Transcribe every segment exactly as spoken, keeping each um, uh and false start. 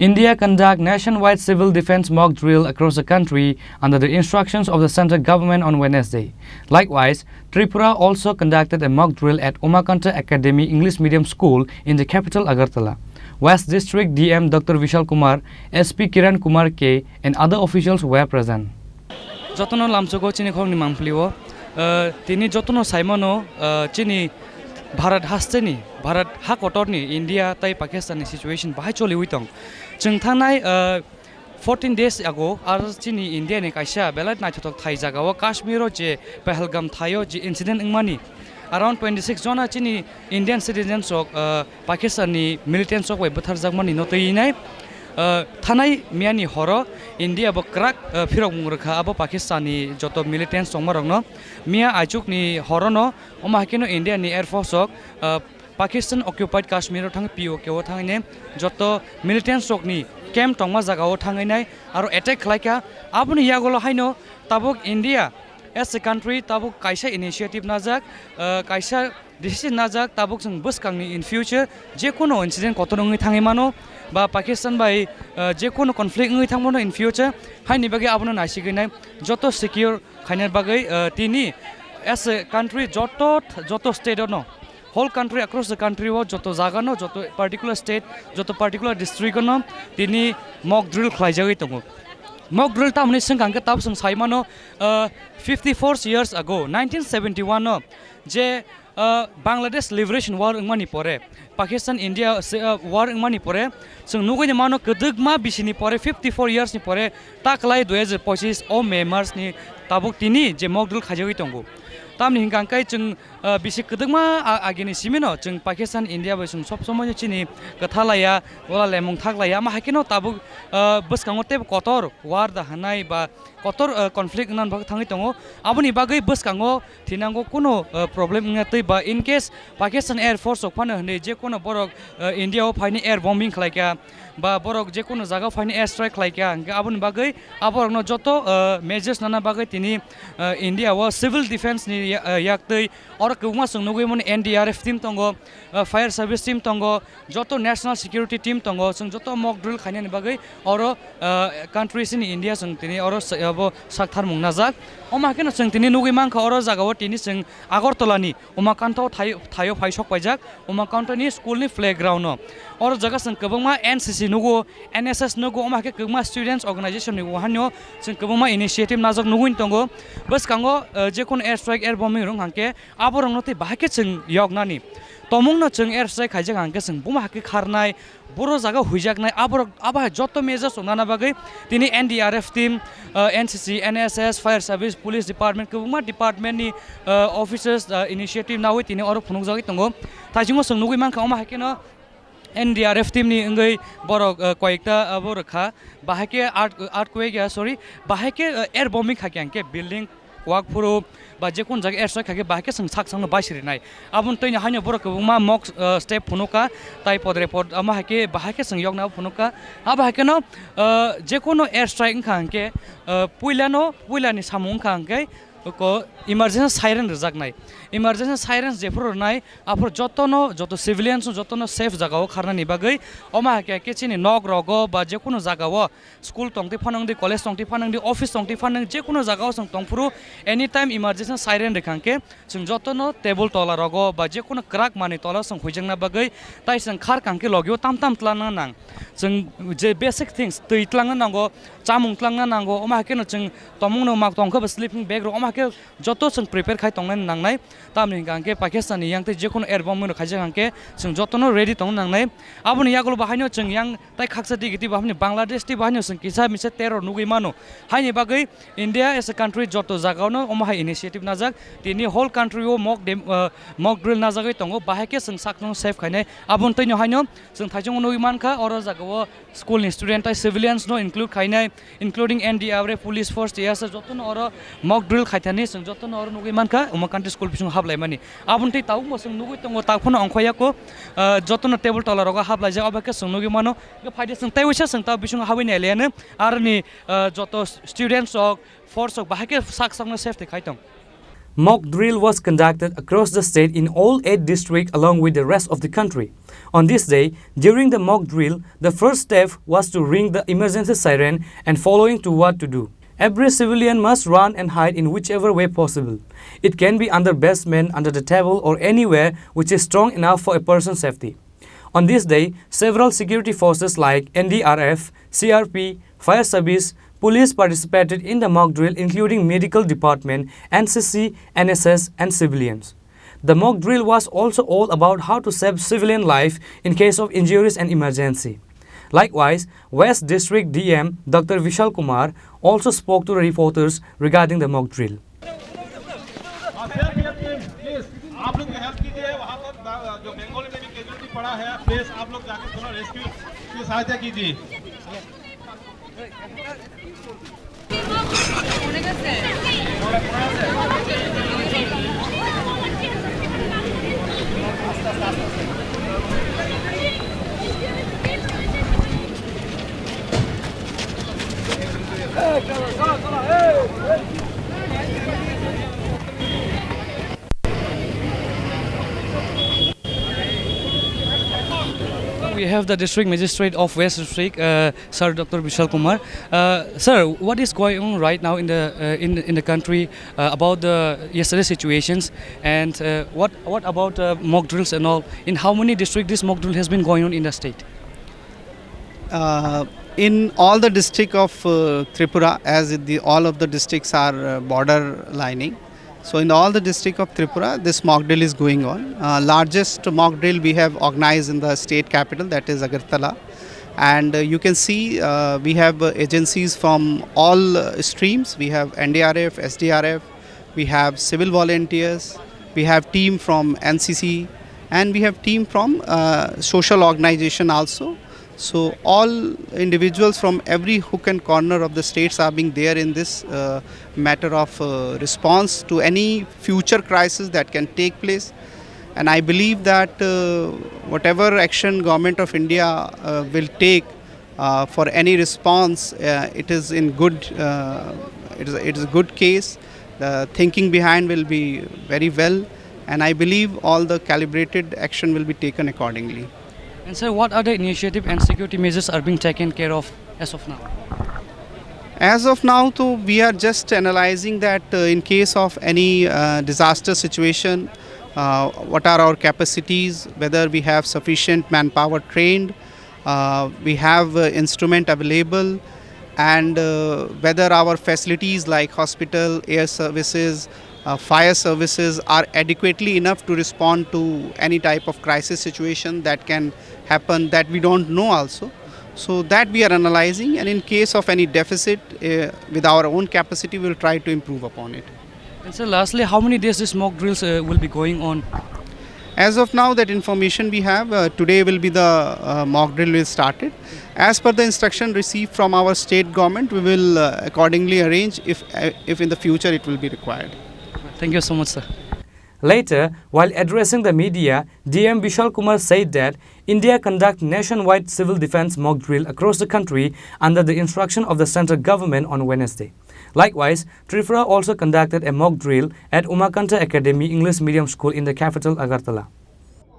India conduct nationwide civil defense mock drill across the country under the instructions of the central government on Wednesday. Likewise, Tripura also conducted a mock drill at Umakanta Academy English Medium School in the capital Agartala. West District D M Doctor Vishal Kumar, S P Kiran Kumar K, and other officials were present. Jotono lamsogo chini khoroknwi mangpili o, ah, tini jotono saimano, ah, chini Bharat hasteni, Bharat ha kotorni India tai Pakistan ni situation bahai choliwi tong. Chwng thangnai, ah, fourteen days ago, ar chini India ni kaisa belai naithothok thai jaga o Kashmir o je Pahalgam thai o je incident wngmani, around twenty six jona chini Indian citizens rok, ah, Pakistan ni militants rok bai bwtharjakmani no twi nai. Ah, thanai miya ni horo India bo kwrak, ah, phirokmung rwkha abo Pakistan ni joto militants tongma rokno. Miya aichuk ni horo no omo hai khe no India ni Air Force rok, ah, Pakistan occupied Kashmir o thang P O K o thangwi ne joto militants rok ni camp tongma jaga o thangwi nai aro attack khlai kha. Aboni yagulo haino tabuk India as a country tabuk kaisa initiative najak, ah, kaisa decision najak, tabuk chwng bwskangni in future je kono incident kotor wngwi thangwi mano, ba Pakistan bai, ah, je kono conflict wngwi thang mano in future, haini bagwi abono naisigwi nai joto secure khaina bagwi, ah, tini as a country joto, joto state ono, whole country, across the country o joto jaga no, joto particular state, joto particular district ono tini mock drill khlaijagwi tongo. Mock drill tamoni swngkha hwnkhe tabuk chwng sai mano, ah, fifty four years ago, nineteen seventy one o je, ah, Bangladesh Liberation War wngmani pore, Pakistan India se, ah, war wngmani pore, chwng nugwi mano kwdwkma bisini pore, fifty four years ni pore, ta kwlai dui hajar pochis o May March ni tabuk tini je mock drill khaijagwi tongo. Tamni hwnkha hwnkhe chwng, ah, bisi kwdwkma a-, agini simino chwng Pakistan India bai chwng sob somoi chini kwtha laiya, wala lemung thak laiya, ama hai kheno tabuk, ah, bwskango teibo kotor war da hwnai ba kotor, ah, conflict wngna bagwi thangwi tongo. Aboni bagwi bwskango thinango kuno, ah, problem wngya twi ba in case Pakistan Air Force rok phano hwnwi je kono borok, ah, India o phaini air bombing khlai kha ba borok je kono jaga o phaini air strike khlai kha, hwnkhe aboni bagwi aborokno joto, ah, measures nana bagwi tini, ah, India o civil defense ni ya-, ah, yak twi oro kwbangma chwng nugwi mano N D R F team tongo, ah, fire service team tongo, joto national security team tongo, chwng joto mock drill khainani bagwi oro, ah, country chini India chwng tini oro sa-, abo saktharmung najak. Omo hai kheno chwng tini nugwi mankha oro jagao tini chwng Agartala ni Umakanta o thai-, thaio phai sok paijak, Umakanta ni school ni playground o. Oro jaga chwng kwbangma N C C nugo, N S S nugo, omo hai khe kwbangma students organization ni wahanio chwng kwbangma initiative najak nugwi tongo. Bwskango, ah, je kono air strike, air bombing rwng hwnkhe aborokno tei bahai khe chwng yoknani. Tomungno chwng air strike khaijak hwnkhe chwng buma hai khe kharnai, boro jaga huijaknai, aborok abo hai joto measures rok nana bagwi tini N D R F team, ah, N C C, N S S, fire service, police department, kwbangma department ni, ah, officers, ah, initiative nawi tini oro phunukjagwi tongo. Thaichungo chwng nugwi mankha, omo hai kheno N D R F team ni wngwi borok, ah, koyekta, ah, borok kha, bahai khe earth-, earthquake, ah, sorry, bahai khe, ah, air bombing kha khe hwnkhe building, kwak phuru ba je kono jaga air strike kha khe bahai khe chwng sak sakno bai sirinai. Aboni twi haino borok kwbangma mock, ah, step phunukha, tai podre pod, omo hai khe bahai khe chwng yokna phunukha. Abo hai kheno, ah, je kono air strike wngkha hwnkhe, ah, puilano, puilani samung wngkha hwnkhe ko emergency siren rwjaknai. Emergency sirens jephuru rwnai, aphuru jotono, joto civilians no jotono safe jagao kharnani bagwi, omo hai khe, khe chini nok rogo ba je kono jagao school tongtwi phano wngdi, college tongtwi phano wngdi, office tongtwi phano wngdi, je kono jagao chwng tongphuru anytime emergency siren rwkha hwnkhe chwng jotono table tola rogo ba je kono kwrak manwi tola chwng huijakna bagwi tai chwng khar kang khe logio tam tam tlangna nang. Chwng je basic things, twi tlangna nango, chamung tlangna nango, omo hai kheno chwng tomungno mak tong khe bo sleeping bag rok, omo hai khe joto chwng prepare khai tongnani nangnai. Tamni hwnkha hwnkhe Pakistan ni yang tei jekono air bomb rok khaijak hwnkhe chwng jotono ready tongna nangnai. Aboni yagulo bo haino chwng yang tai khaksa digi tei bo haino Bangladesh tei bo haino chwng kisa misa terror nugwi mano. Haini bagwi India as a country joto jagao no omo hai initiative najak. Tini whole country o mock dem-, ah, mock drill najagwi tongo. Bahai khe chwng sakno safe khainai. Aboni twi no haino chwng thaichung nugwi mankha oro jagao school ni student tai civilians no include khainai, including N D R F, police force, T S F, jotono oro mock drill khaithani chwng jotono oro nugwi mankha Umakanta school bising haplaimani. Aboni tei tabukbo chwng nugwi tongo, tak phano ongkhoyako, ah, jotono table tola rogo haplaijak, obo khe chwng nugwi mano. Phaidi chwng tei uisa chwng ta bising habwi nailaiano, aroni, ah, joto students rok, force rok bahai khe sak sakno safety khai tong. Mock drill was conducted across the state in all eight districts along with the rest of the country. On this day, during the mock drill, the first step was to ring the emergency siren and following to what to do. Every civilian must run and hide in whichever way possible. It can be under basement, under the table, or anywhere which is strong enough for a person's safety. On this day, several security forces like N D R F, C R P, fire service, police participated in the mock drill, including medical department, N C C, N S S, and civilians. The mock drill was also all about how to save civilian life in case of injuries and emergency. Likewise, West District D M Doctor Vishal Kumar also spoke to the reporters regarding the mock drill. आप लोग हेल्प कीजिए, वहाँ पर जो बंगाली में भी कैजुअलिटी पड़ा है, प्लीज आप लोग जाके थोड़ा रेस्क्यू की सहायता कीजिए। We have the district magistrate of West District, uh, Sir Doctor Vishal Kumar. Uh, sir, what is going on right now in the uh, in in the country uh, about the yesterday situations, and uh, what what about uh, mock drills and all? In how many districts this mock drill has been going on in the state? Uh, in all the district of uh, Tripura, as the, all of the districts are uh, border lining, so in all the district of Tripura, this mock drill is going on. Uh, largest mock drill we have organized in the state capital, that is Agartala, and uh, you can see uh, we have uh, agencies from all uh, streams. We have N D R F, S D R F, we have civil volunteers, we have team from N C C, and we have team from uh, social organization also. So all individuals from every hook and corner of the states are being there in this uh, matter of uh, response to any future crisis that can take place. And I believe that uh, whatever action Government of India uh, will take uh, for any response, uh, it is in good. Uh, it is it is a good case. The thinking behind will be very well, and I believe all the calibrated action will be taken accordingly. And sir, what are the initiative and security measures are being taken care of as of now? As of now, though, we are just analyzing that uh, in case of any uh, disaster situation, uh, what are our capacities, whether we have sufficient manpower trained, uh, we have uh, instrument available, and uh, whether our facilities like hospital, air services, uh, fire services are adequately enough to respond to any type of crisis situation that can happen, that we don't know also. So that we are analyzing, and in case of any deficit uh, with our own capacity, we will try to improve upon it. And sir, lastly, how many days this mock drills uh, will be going on? As of now, that information we have, uh, today will be the uh, mock drill will started. As per the instruction received from our state government, we will uh, accordingly arrange if uh, if in the future it will be required. Thank you so much, sir. Later, while addressing the media, D M Vishal Kumar said that India conduct nationwide civil defense mock drill across the country under the instruction of the central government on Wednesday. Likewise, Tripura also conducted a mock drill at Umakanta Academy English Medium School in the capital Agartala.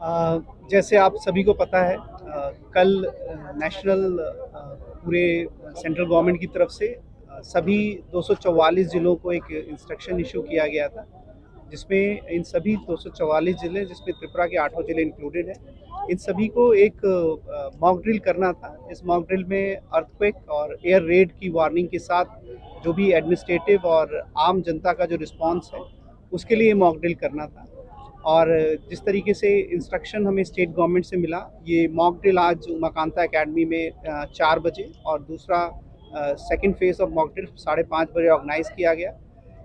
अ, जैसे आप सभी को पता है, अ, कल अ, नेशनल अ, पूरे central government की तरफ से अ, सभी दो सौ चौवालीस जिलों को एक इंस्ट्रक्शन इशू किया गया था, जिसमें इन सभी दो सौ चौवालीस जिले, जिसमें त्रिपुरा के आठों जिले इंक्लूडेड हैं, इन सभी को एक मॉक ड्रिल करना था। इस मॉक ड्रिल में अर्थक्वेक और एयर रेड की वार्निंग के साथ जो भी एडमिनिस्ट्रेटिव और आम जनता का जो रिस्पांस है, उसके लिए मॉक ड्रिल करना था। और जिस तरीके से इंस्ट्रक्शन हमें स्टेट गवर्नमेंट से मिला, ये मॉक ड्रिल आज उमाकांता एकेडमी में अ, चार बजे और दूसरा second phase of mock drill साढ़े पाँच बजे ऑर्गेनाइज किया गया।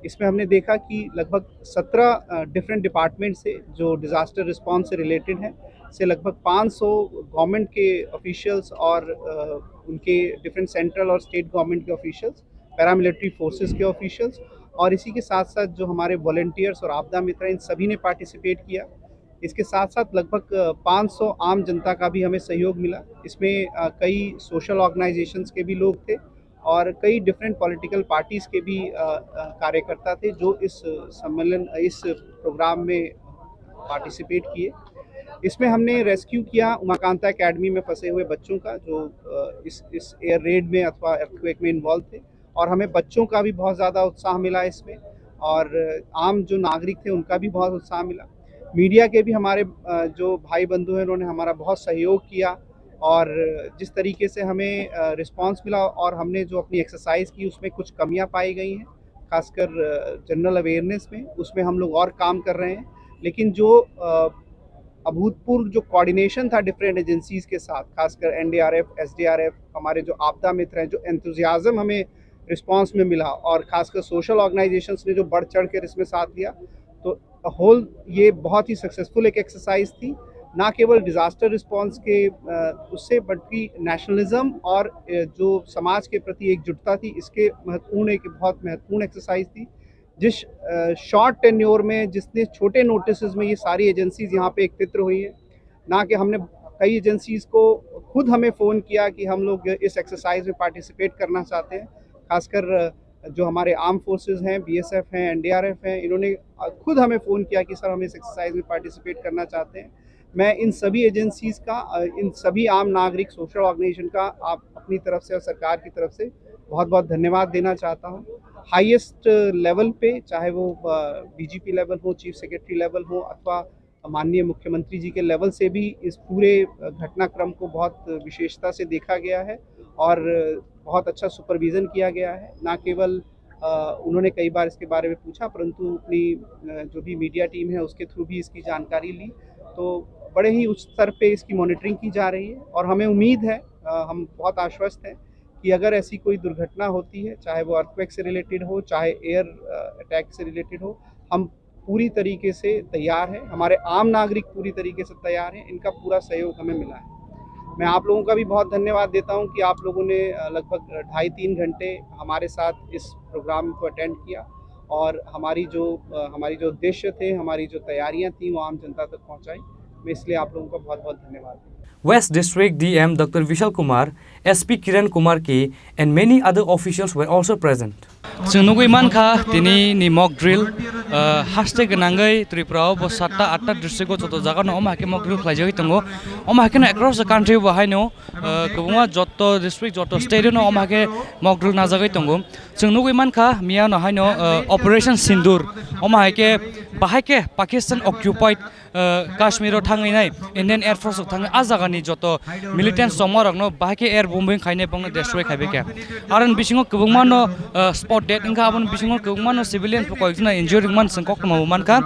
इसमें हमने देखा कि लगभग सत्रह डिफरेंट डिपार्टमेंट से, जो डिज़ास्टर रिस्पांस से रिलेटेड हैं, से लगभग पाँच सौ गवर्नमेंट के ऑफिशियल्स और अ, उनके डिफरेंट सेंट्रल और स्टेट गवर्नमेंट के ऑफिशियल्स, पैरामिलिट्री फोर्सेस के ऑफिशियल्स और इसी के साथ साथ जो हमारे वॉलंटियर्स और आपदा मित्र हैं, इन सभी ने पार्टिसिपेट किया। इसके साथ साथ लगभग अ, पाँच सौ आम जनता का भी हमें सहयोग मिला। इसमें अ, कई सोशल ऑर्गेनाइजेशंस के भी लोग थे और कई डिफरेंट पॉलिटिकल पार्टीज के भी अ, अ, कार्यकर्ता थे जो इस सम्मेलन, इस प्रोग्राम में पार्टिसिपेट किए। इसमें हमने रेस्क्यू किया उमाकांता एकेडमी में फंसे हुए बच्चों का, जो अ, इस इस एयर रेड में अथवा अर्थक्वेक में इन्वॉल्व थे, और हमें बच्चों का भी बहुत ज़्यादा उत्साह मिला इसमें, और आम जो नागरिक थे उनका भी बहुत उत्साह मिला। मीडिया के भी हमारे अ, जो भाई बंधु हैं उन्होंने हमारा बहुत सहयोग किया, और जिस तरीके से हमें अ, रिस्पॉन्स मिला और हमने जो अपनी एक्सरसाइज की उसमें कुछ कमियां पाई गई हैं, खासकर अ, जनरल अवेयरनेस में, उसमें हम लोग और काम कर रहे हैं। लेकिन जो अ, अभूतपूर्व जो कोऑर्डिनेशन था डिफरेंट एजेंसीज के साथ, खासकर एनडीआरएफ, एसडीआरएफ, हमारे जो आपदा मित्र हैं, जो एंथुजियाज्म हमें रिस्पॉन्स में मिला और खासकर सोशल ऑर्गेनाइजेशंस ने जो बढ़ चढ़ कर इसमें साथ लिया, तो होल ये बहुत ही सक्सेसफुल एक एक्सरसाइज थी। ना केवल डिजास्टर रिस्पॉन्स के अ, उससे, बल्कि नेशनलिज्म और अ, जो समाज के प्रति एकजुटता थी, इसके महत्वपूर्ण, एक बहुत महत्वपूर्ण एक्सरसाइज थी। जिस शॉर्ट टेन्योर में, जितने छोटे नोटिस में ये सारी एजेंसीज यहाँ पे एकत्रित हुई हैं, ना कि हमने कई एजेंसीज को खुद हमें फ़ोन किया कि हम लोग इस एक्सरसाइज में पार्टिसिपेट करना चाहते हैं। खासकर अ, जो हमारे आर्म फोर्सेज हैं, बीएसएफ हैं, एनडीआरएफ हैं, इन्होंने अ, खुद हमें फ़ोन किया कि सर, हम इस एक्सरसाइज में पार्टिसिपेट करना चाहते हैं। मैं इन सभी एजेंसीज का, अ, इन सभी आम नागरिक सोशल ऑर्गेनाइजेशन का आप अपनी तरफ से और सरकार की तरफ से बहुत बहुत धन्यवाद देना चाहता हूँ। हाईएस्ट लेवल पे, चाहे वो डीजीपी लेवल हो, चीफ सेक्रेटरी लेवल हो, अथवा माननीय मुख्यमंत्री जी के लेवल से भी इस पूरे घटनाक्रम को बहुत विशेषता से देखा गया है और बहुत अच्छा सुपरविजन किया गया है। ना केवल अ, उन्होंने कई बार इसके बारे में पूछा, परंतु अपनी अ, जो भी मीडिया टीम है, उसके थ्रू भी इसकी जानकारी ली। तो बड़े ही उच्च स्तर पे इसकी मॉनिटरिंग की जा रही है और हमें उम्मीद है, अ, हम बहुत आश्वस्त हैं कि अगर ऐसी कोई दुर्घटना होती है, चाहे वो अर्थक्वेक से रिलेटेड हो, चाहे एयर अटैक से रिलेटेड हो, हम पूरी तरीके से तैयार हैं, हमारे आम नागरिक पूरी तरीके से तैयार हैं, इनका पूरा सहयोग हमें मिला है। मैं आप लोगों का भी बहुत धन्यवाद देता हूँ कि आप लोगों ने अ, लगभग ढाई तीन घंटे हमारे साथ इस प्रोग्राम को अटेंड किया और हमारी जो अ, हमारी जो उद्देश्य थे, हमारी जो तैयारियां थी, वो आम जनता तक पहुंचाई। मैं इसलिए आप लोगों का बहुत बहुत धन्यवाद देता हूँ। West District D M Doctor Vishal Kumar, S P Kiran Kumar K, and many other officials were also present. Chwng nugwi mankha tini ni mock drill, uh, haste gwnangwi Tripura o bo satta atta district o joto jaga no omo hai khe mock drill khlaijagwi tongo. Omo hai kheno across the country bo haino, uh, kwbangma joto district, joto state o no omo hai khe mock drill najagwi tongo. Chwng nugwi mankha miya no haino, uh, Operation Sindoor, omo hai khe bahai khe Pakistan occupied uh, Kashmir o thangwi nai Indian Air Force rok thangwi a jaga ni joto militants tongma rok no bahai khe air bombing khainai bongno destroy khaibai kha. Aro ni bisingo kwbangma no, uh, spot dead wngkha, aboni bisingo kwbangma no civilian bo koyekjona injured wngmani chwng koktwma bo mankha.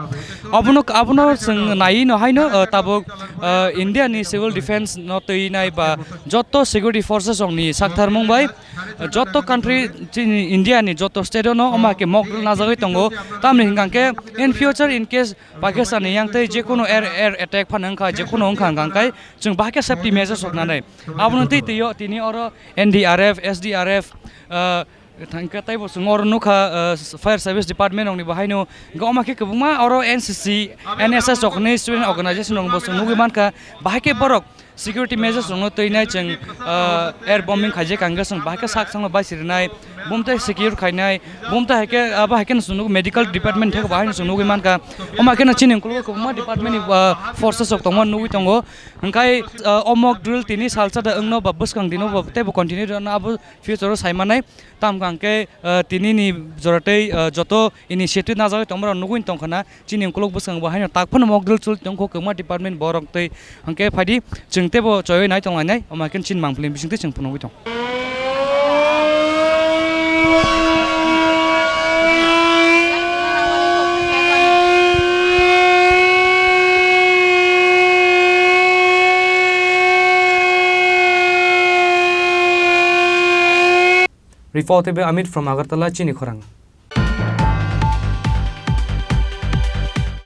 Abono, abono chwng naiwi no haino, uh, tabuk, uh, India ni civil defense no twi nai ba joto security forces rok ni saktharmung bai, uh, joto country chini India ni joto state o no omo hai khe mock drill najagwi tongo. Tamni hwnkha khe in future in case Pakistan ni yang tei je kono air, air attack phano wngkha, je kono wngkha hwnkha khe chwng bahai khe safety measures rok nanai. Abono twi twi o tini oro N D R F, S D R F, ah, thangkhe tei bo chwng oro nukha, ah, fire service department rok ni bo haino. Hwnkhe omo khe kwbangma oro N C C, N S S rok ni student organization rok bo chwng nugwi mankha. Bahai khe borok security measures rokno twi nai chwng, ah, air bombing khaijak ang khe chwng bahai khe sak sangma bai sirinai, bumtai secure khainai, bumtai hai khe abo hai khe chwng nukgo medical department thek bahai chwng nugwi mankha. Omo hai kheno chini ukologo kwbangma department ni, ah, forces rok tongma nugwi tongo. Hwnkhe, ah, o mock drill tini salsa da wngno ba bwskang dino ba teibo continue rwno abo future o sai manai. Tamo hwnkhe, ah, tini ni jora tei, ah, joto initiative najagwi tongma rok nugwi tongkha na. Chini ukolog bwskango bo haino tak phano mock drill choli tongkho kwbangma department borok tei hwnkhe phaidi chwng teibo choiwi nai tonglainai, omo hai khe chini mangpili bisingtwi chwng phunugwi tong. Report by Amit from Agartala, chini khorang.